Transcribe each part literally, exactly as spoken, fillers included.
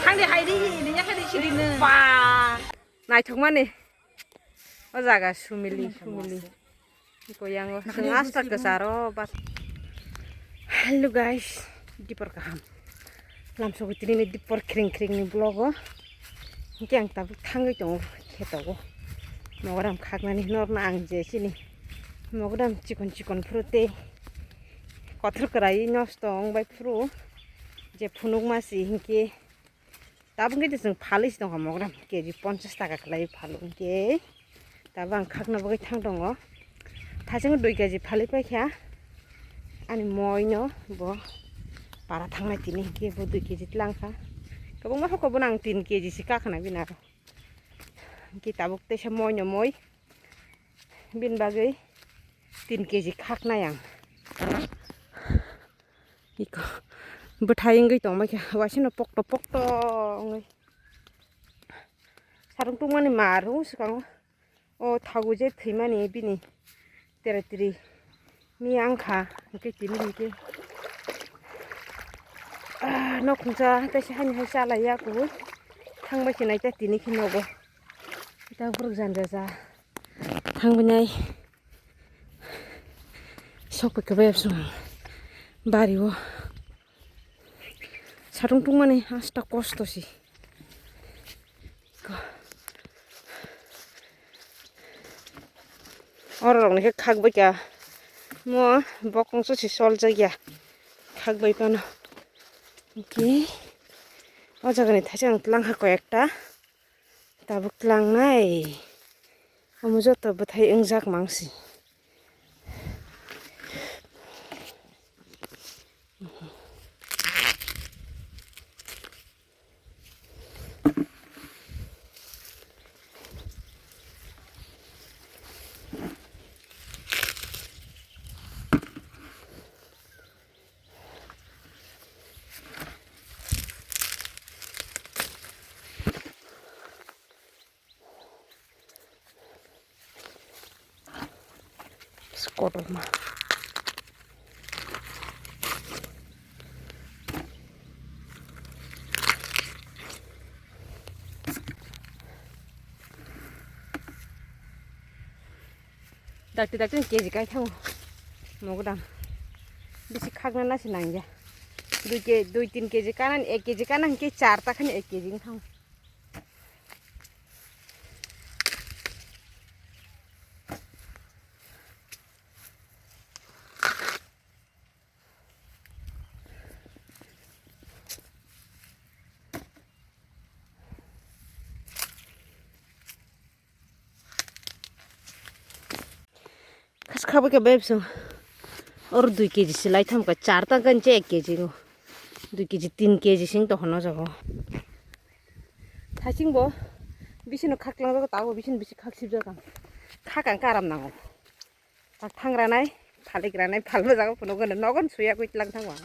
Thangdi hai di, di ya khe di sidi no. Ba. Naithokmani. O jaga sumili, sumili. Koyango. Chwng asta kwcharo bas. Hello guys, dipor kaham. Lamsogwi tini ni dipor khring khring ni vlog o. Hingke ang tabuk thangwi tongo kheto o. Mogram khaknani norna ang je chini. Mogram chikon chikon phuru tei kothor kwrwi nosto wng bai phuru je phunuk masi hingke. Tabuk hingke chwng phalwi se tongkha mogram K G ponchas taka khlai phalwi hingke. Tabuk ang khakna bagwi thang tongo. Thacheng dui K G phalwi paikha. Ani moino bo para thangnai tini hingke bo dui K G tlangkha. Kwbangma hoko bono ang tin K G se kakhna bini aro. Hingke tabuk teisa moino moi. Bini bagwi tin K G khaknai ang. Iko bwthai wngwi tongbaikha, waisano pokto pokto wngwi. Sarung tungmani mar wng swkango. O thagu je thwimani bini tere tiri miya wngkha, hwnkhe tini hwnkhe, ah, nok khungsa teisa hani hai chalaiya kubui. Thangbai se naita tini khe nogo. Ita borok janja ja thangbai nai. Sok pai khe bai absong ang bari o. Satung tungmani hasta kosto si. Oro rok ni khe khak bai kha mo bokong so si sol jak ya khak bai phano. Hwnkhe o jaga ni thaisa ang tlang kha koi ekta. Tabuk tlangnai. Omo joto bwthai wngjak mangsi. Kotorma. Dakti dakti K G kai thango. Mogodam. Bisi khakna nasi nangya. Dui ke, dui tin K G kanan, ek K G kanan ke char ta khani ek K G wng thango. Khas kha bai khe bai bwswng. Oro dui K G se lai tham kha, char ta khe ek K G o. Dui K G, tin K G sing tong hwnna o jaga o. Thasing bo bisino khaklang jago, tabuk bisino bisi khak sibjak ang. Khak ang karam nango. Tak thang ranai, phalik ranai, phalma jaga phunuk gano nogon suya kwi tlang thang wang.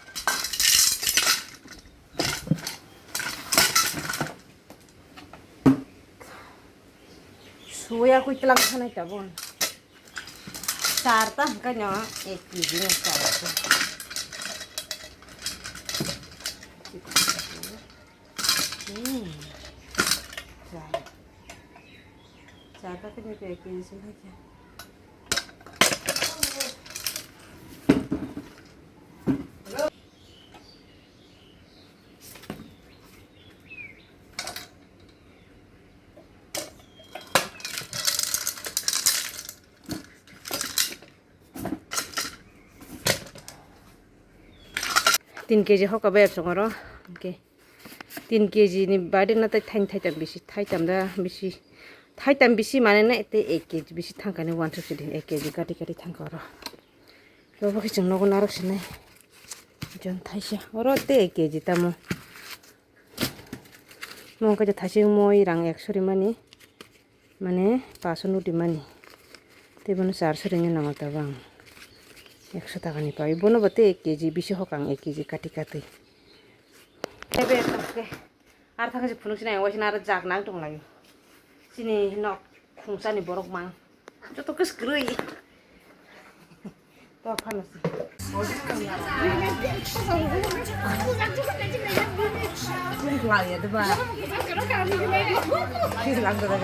Suya kwi tlang thanai tabun. Char ta hwnkhe no ek K G no char ta. Hmm. Char. Char ta khe no ek K G se hwnkhe. Tin K G hoka bai absong oro. Okay. Tin K G ni bade na tai thain thaitam bisi, thaitam da bisi, thaitam bisi mane na te ek K G bisi thangkani wansuk sidi, ek K G kati kati thangka oro. Lobo khe chwng nogo narwk sinai. Jon thaisa. Oro te ek K G tamo. Mo khe thaisa moi rang ekso rimani. Mane paso nudi mani. Tei bono charso ringya nango tabang. Ekso takani pai. Bono bo te ek K G bisi hokang ek K G kati kati. Ebe tokke. Ar thang si phunuk sinai waisina ar jak nang tong layo. Sini nok khungsani borok mang. Joto kis kroi. To phano si. Lang ya, diba? Sisi lang, diba?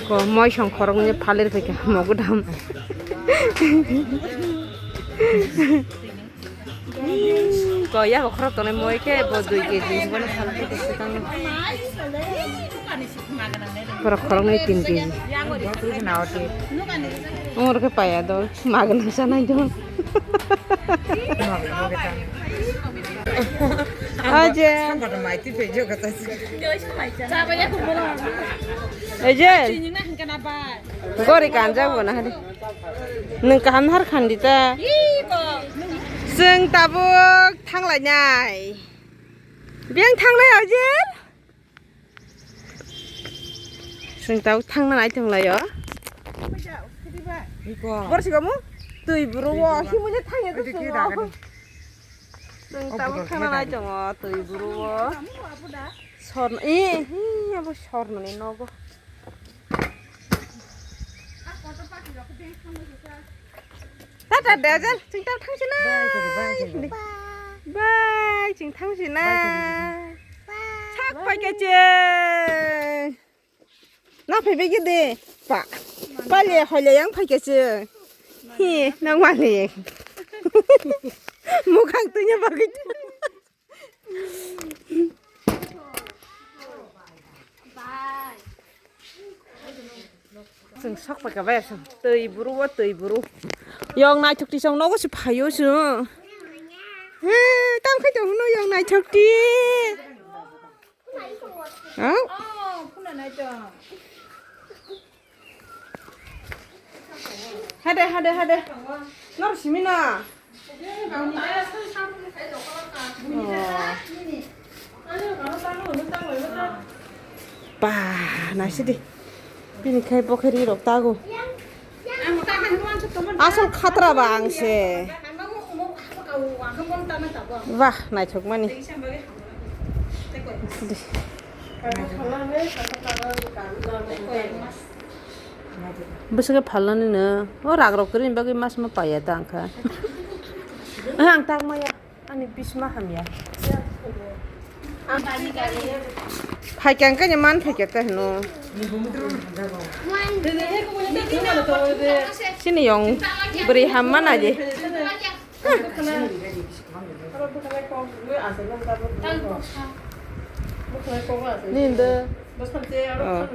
Ko moi song khoroknwi phalir phaikha mogodam. Ko ya khorok tongnai moi khe bo dui kg bono phalwi khe se tang. Borok khoroknwi tin kg. Umor khe paya dol magna sanai dol. Aje. Aje. Gori kanjak bo na hari. Nwng kaham har khandi ta. Chwng tabuk thanglainai. Biyang thangnai Ojel? Chwng tabuk thangna nai thanglaio. Bor sigamu twi buru o himui thangya. Chwng tabuk thangna nai tongo twi buru o. Sorno, eh, eh, abo sorno ni nogo. Tata dejal, chwng tamo thangsinai. Bai, chwng thangsinai. Sak phaikha chwng. Na phaibai khe de. Pa. Pale hoile yang phaikha chwng. Hi, nang malik. Mukhang tunya bagwi. Chwng sok pai ka bai aswng twi buru o twi buru. Yong naithok ti chwng nogo se phaio chwng. He, tam khai tong hwno yong naithok ti. Au. Hade, hade, hade. Nor simi na. Oh. Ba, naisidi. Bini khai bokheri rok tago. Asol khatra ba ang se. Wah, naithok mani. Bwswk khe phalnani no, o rak rok kwrwini bagwi mas ma paiya ta ang kha. Ang tak maya, ani bisma hamya. Phaikha ang khe man phaikha ta hino. Chini yong bwrwi ham mana je. Ninde. Oh.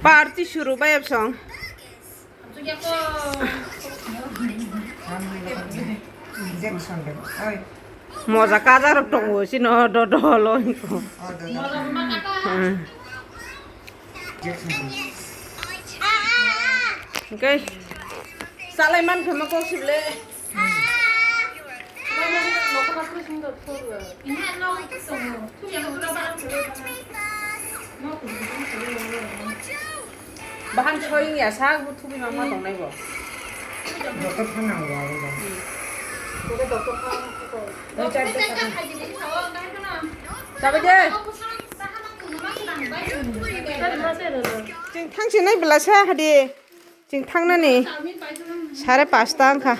Party suru bayap song. Moja kaja rok tongo sino do do lo. Hmm. Hwnkhe salai man khe ma kok sibole. Bahan soying ya sa bu thubi mama tongnai bo. Doctor kha nango abo ba. Doctor kha. Sabai de. Chwng thangsinai bwlasa hadi. Chwng thangnani sare pasta wngkha.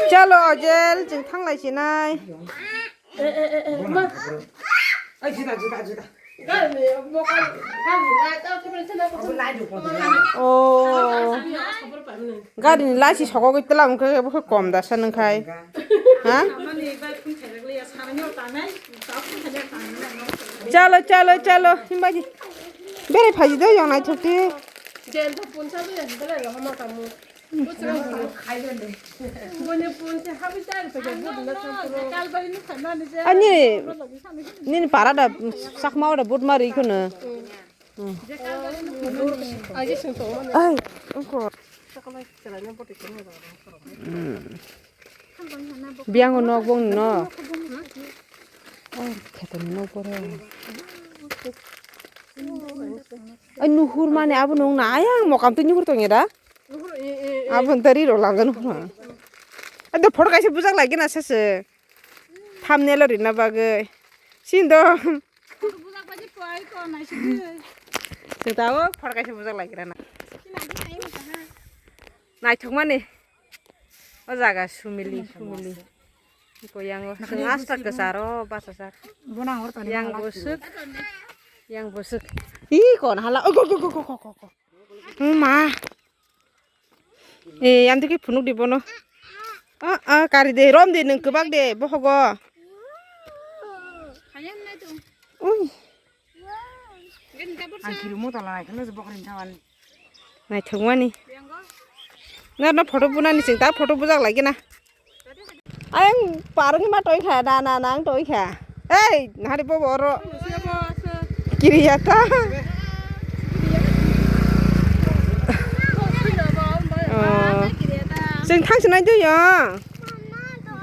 Chalo, Ojel, chwng thanglaisinai. Oh. Gari ni lachi sokogwi twlang wngkhe, abo khe kom dasa nungkhai. Ha? Chalo, chalo, chalo. Himbagi. Bere phaji do yong naithok ti. Ani nini para da sakma da but mari kono. Ai, ungko. Biang nok bong no. Oh, kheto ni nok boro. Ai, nuhur mani abo nung na ayang mokam tu nuhur tong ya da. Abo dari ro langgan hura. Ado photo kaisa bujak lagi na sese. Thumbnail rina bagwi. Sindo. Sing tao photo kaisa bujak lagi na. Naithokmani. O jaga sumili, sumili. Ko yango. Sing asta kesaro basa sak. Yang bosuk. Yang bosuk. Ih, kon hala. Oh, go, go, go. Hmm, ma. Eh, yang tiki phunuk di bono. Ah, ah, kari de, rom de, nung kebak de, bohogo. Ui. Ang kiri mo tala nai, kano se bokrin thawan. Naithokmani. Na, na photo bunani sing, ta photo bujak lagi na. Ang parung ma toi kha, na, na, na, ang toi kha. Ei, nahari bo boro. Kiriya ta. Oh. Sing thang sinai do ya.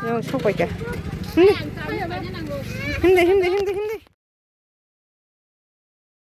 Yo, sok pai kha. Hindi, hindi, hindi, hindi.